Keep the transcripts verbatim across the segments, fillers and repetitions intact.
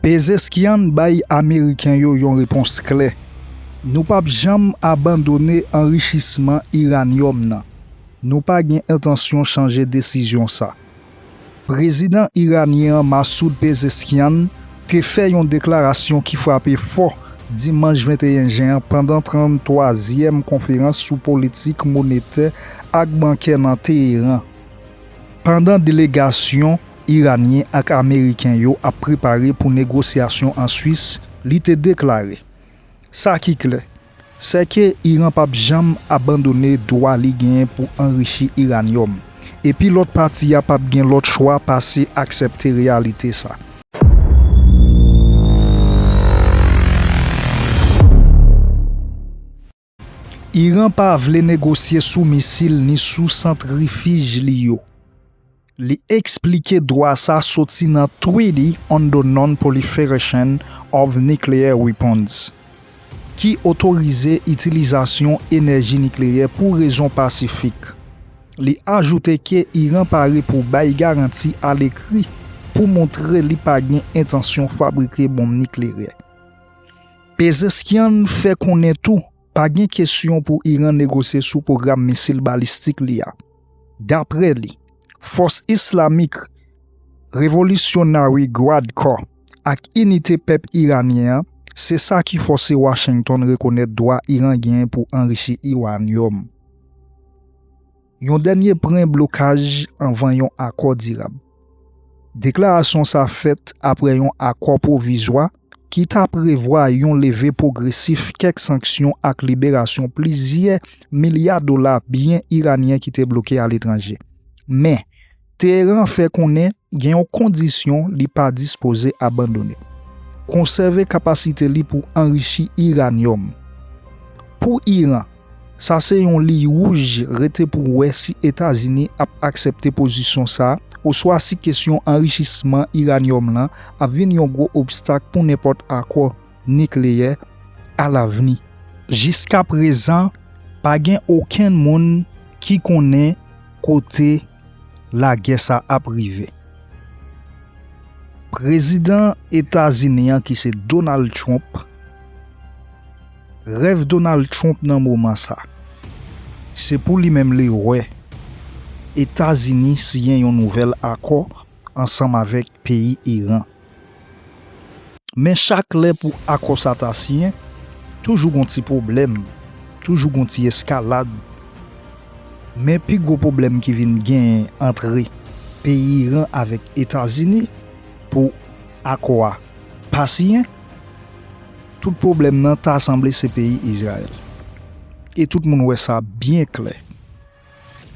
Pezeshkian bay Ameriken yo yon repons klè: "Nou p ap janm abandone anrichisman iranyòm nan. Nou pa gen entansyon chanje desizyon sa." Prezidan iranyen an, Masoud Pezeshkian, te fè yon deklarasyon ki frape fò dimanch venteyen jen an pandan tranntwazyèm konferans sou politik monetè ak bankè nan Teheran. Pandan delegasyon iranyen ak ameriken yo ap prepare pou negosyasyon an Swis, li te deklare: "Sa ki klè, sè ke Iran p ap janm abandone dwa li genyen pou anrichi iranyòm, epi lòt pati a p ap gen lòt chwa pase aksepte reyalite sa." Iran pa vle negosye sou misil ni sou santrifij li yo. Li eksplike dwa sa soti nan Treaty on the Non-Proliferation of Nuclear Weapons, ki otorize itilizasyon enèji nikleyè pou rezon pasifik. Li ajoute ke Iran pare pou bay garanti alekri pou montre li pa gen entansyon fabrike bonm nikleyè. Pezeshkian fè konnen tou pa gen kesyon pou Iran negosye sou pwogram misil balistik li a. Dapre li, Fòs Islamik Revolutionary Guard Corps ak Inite Pèp Iranyen an, se sa ki fòse Washington rekonèt dwa Iran genyen pou anrichi iranyòm. Yon dènye pwen blokaj anvan yon akò dirab. Deklarasyon sa fèt apre yon akò pwovizwa ki ta prevwa yon leve pwogresif kèk sanksyon ak liberasyon plizyè milya dola byen iranyen ki te bloke aletranje. Men, Teheran fè konnen gen yon kondisyon li pa dispoze abandone: konsève kapasite li pou anrichi iranyòm. Pou Iran, sa se yon liy wouj rete pou wè si Etazini ap aksepte pozisyon sa a oswa si kesyon anrichisman iranyòm lan ap vin yon gwo obstak pou nenpòt akò nikleyè alavni. Jiskaprezan, pa gen okenn moun ki konnen kote lagè sa ap rive. Prezidan Etazini an, ki se Donald Trump, rèv Donald Trump nan moman sa, se pou li menm li wè Etazini siyen yon nouvèl akò ansanm avèk peyi Iran. Men chak lè pou akò sa ta siyen, toujou gon ti pwoblèm, toujou gon ti eskalad. Men pi gwo pwoblèm ki vin genyen antre peyi Iran avèk Etazini pou akò a pa siyen, tout pwoblèm nan ta sanble se peyi Izrayèl. E tout moun wè sa byen klè.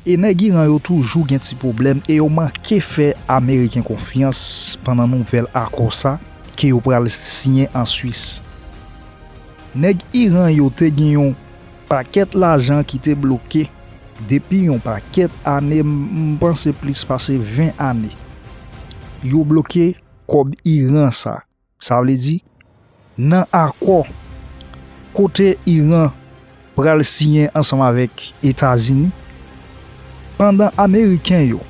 E nèg Iran yo toujou gen ti pwoblèm e yo manke fè Ameriken konfyans pandan nouvèl akò sa ke yo pral siyen an Swis. Nèg Iran yo te gen yon pakèt lajan ki te bloke depi yon pakèt ane, m panse plis pase ven ane. Yo bloke kòb Iran sa. Sa vle di, nan akò kote Iran pral siyen ansanm avèk Etazini, pandan Ameriken yo,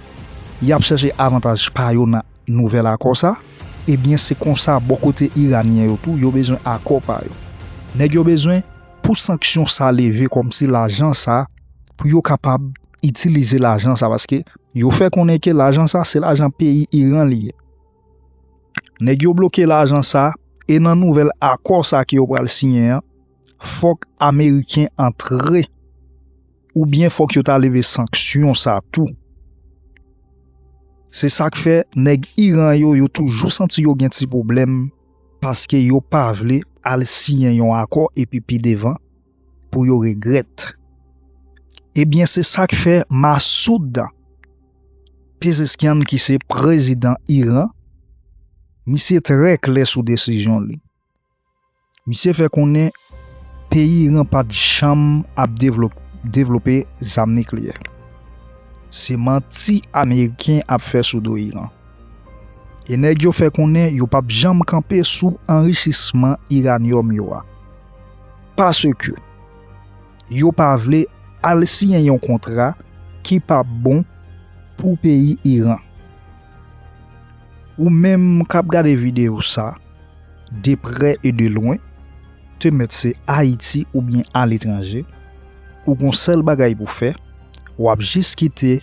y ap chèche avantaj pa yo nan nouvèl akò sa, ebyen, se konsa bò kote Iranyen yo tou, yo bezwen akò pa yo. Nèg yo bezwen pou sanksyon sa leve kòmsi lajan sa, pou yo kapab itilize lajan sa, paske yo fè konnen ke lajan sa, se lajan peyi Iran li ye. Nèg yo bloke lajan sa, e nan nouvèl akò sa ke yo pral siyen an, fòk Ameriken antre, oubyen fòk yo ta leve sanksyon sa tou. Se sa k fè nèg Iran yo, yo toujou santi yo gen ti pwoblèm, paske yo pa vle al siyen yon akò epi pi devan pou yo regrèt. Ebyen, se sa k fè Masoud Pezeshkian, ki se prezidan Iran, misye trè klè sou desizyon li. Misye fè konnen peyi Iran pa t janm ap devlo-, devlope zam nikleyè. Se manti Ameriken ap fè sou do Iran. E nèg yo fè konnen yo p ap janm kanpe sou anrichisman iranyòm yo a. Paske yo pa vle al siyen yon kontra ki p ap bon pou peyi Iran. Ou menm k ap gade videyo sa, de prè e de lwen, te mèt se Ayiti oubyen aletranje, ou gon sèl bagay pou fè, w ap jis kite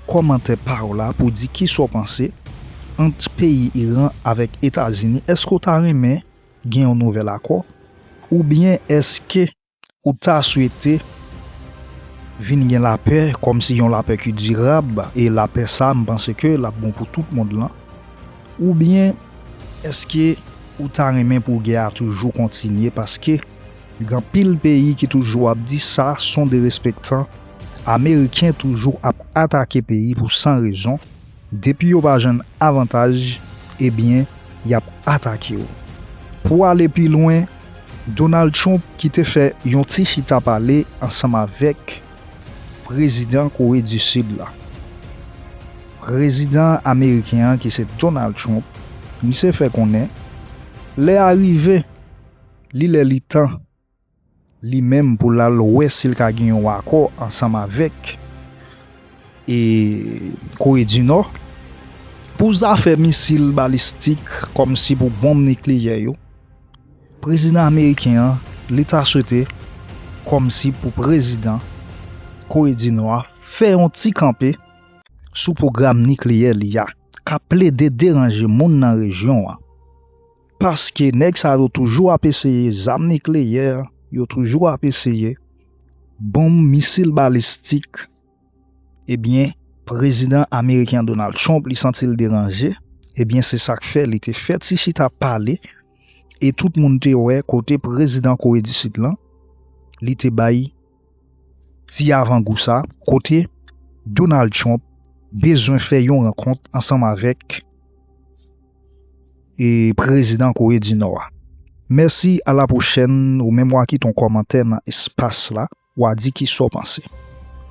kòmantè pa w la pou di kisa w panse ant peyi Iran avèk Etazini. Èske w ta renmen gen yon nouvèl akò? Oubyen èske ou ta swete vin gen lapè, kòmsi yon lapè ki dirab, e lapè sa, m panse ke l ap bon pou tout mond lan? Oubyen èske ou ta renmen pou gè a toujou kontinye? Paske gen anpil peyi ki toujou ap di sa, son derespektan, Ameriken toujou ap atake peyi pou san rezon. Depi yo pa jwenn avantaj, ebyen, y ap atake w. Pou ale pi lwen, Donald Trump ki te fè yon ti chita pale ansanm avèk prezidan Kore di Sid la. Prezidan ameriken an ki se Donald Trump, misye fè konnen lè a rive, li lè li tan li menm pou l al wè si l ka gen yon akò ansanm avèk e Kore di Nò pou zafè misil balistik kòmsi pou bonm nikleyè yo. Prezidan ameriken an, li ta swete kòmsi pou prezidan Kore di Nò a fè yon ti kanpe sou pwogram nikleyè li a, k ap plede deranje moun nan rejyon an. Paske nèg sa yo toujou ap eseye zam nikleyè, yo toujou ap eseye bonm, misil balistik. Ebyen, prezidan ameriken Donald Trump, li santi l deranje. Ebyen, se sa k fè li te fè ti chita pale. E tout moun te wè kote prezidan Kore di Sid lan, li te bay ti avangou sa, kote Donald Trump bezwen fè yon rankont ansanm avèk e prezidan Kore di Nò a. Mèsi, a la pwochèn, ou menm w a kite yon kòmantè nan espas la, w a di kisa w panse.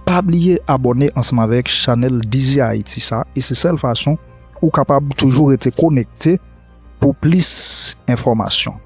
Pa bliye abòne ansanm avèk chanèl D Z Haiti sa, e se sèl fason ou kapab toujou rete konekte pou plis enfòmasyon.